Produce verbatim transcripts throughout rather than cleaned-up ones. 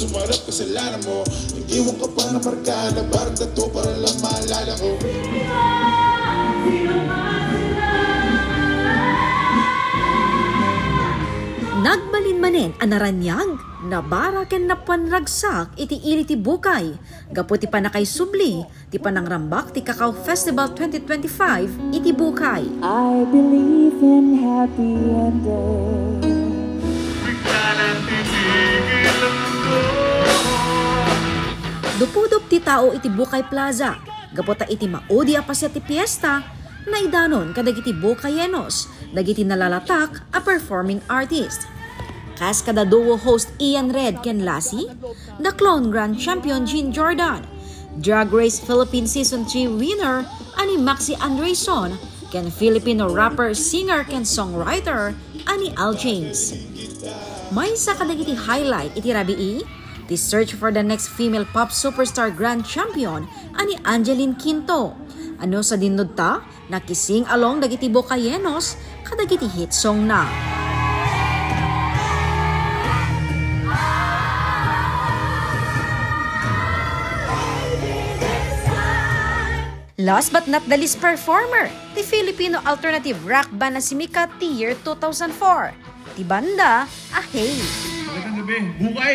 Sumarap kasalanan mo. Nag-iwan ka pa ng marka na barang tattoo para lang maalala ko. Nagbalin manen a naraniag, nabara ken napanragsak iti ili ti bukay gapu ti pannakaisubli ti panangrambak ti Cacao Festival twenty twenty-five iti bukay. I believe in happy ending. Dupudup ti tao iti Bukay Plaza gapu ta iti maudi a paset ti piesta, naidanon kadagiti Bukayenos dagiti nalalatak a performing artist. Kas kada duo host Ian Red ken Lassie, The Clone Grand Champion Jean Jordan, Drag Race Philippines Season three winner a ni Maxi Andreyson, ken Filipino rapper, singer, ken songwriter a ni Al James. Maysa kadagiti highlight iti rabii, ti search for the next female pop superstar grand champion a ni Angeline Quinto. Ano sa dinno ta, nakising along dagiti Bukayenos kadagiti hit song na. Last but not the least performer, ti Filipino alternative rock band a simikat ti year two thousand four, ti banda a Hey. Magandang gabi. Bukay!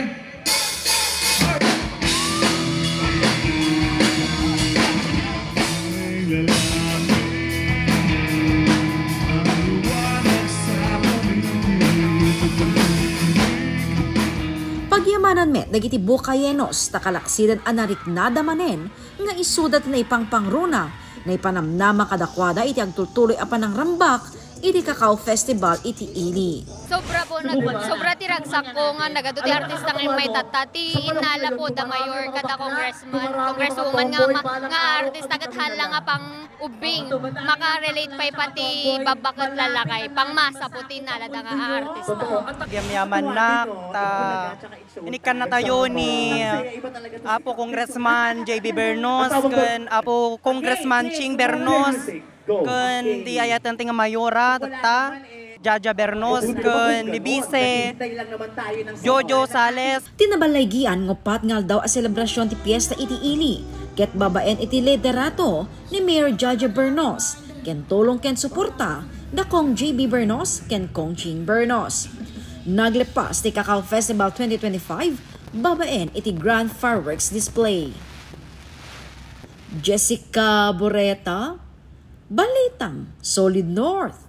Pagyamanan met dagiti Bukayenos ta kalaksidan a nariknada manen nga isuda ti naipangpangruna, naipanamnama kadakuada iti agtultuloy a panangrambak iti Cacao Festival iti ili. Sobra po, nag-, sobra ti ragsakko nga nagadu ti artista nga immay tatta, ti innala po da mayor kada congressman, congresswoman nga ma-, nga artista ket hala nga pang-ubbing, makarelate pay pati babba ket lalakay, pangmasa po ti innala da nga artista. Agyamyamannak ta inikkannatayo ni Apo Congressman J B Bernos ken Apo Congressman Ching Bernos ken ti ayaten ti nga mayora tatta, Jaja Bernos ken ni Vice Jojo Sales. Ti naballaygian nga uppat nga aldaw a selebrasyon ti piesta iti ili ket babaen iti liderato ni Mayor Jaja Bernos ken tulong ken suporta da Cong J B Bernos ken Cong Ching Bernos. Naglepas ti Cacao Festival twenty twenty-five babaen iti grand fireworks display. Jessica Boreta, Balitang Solid North.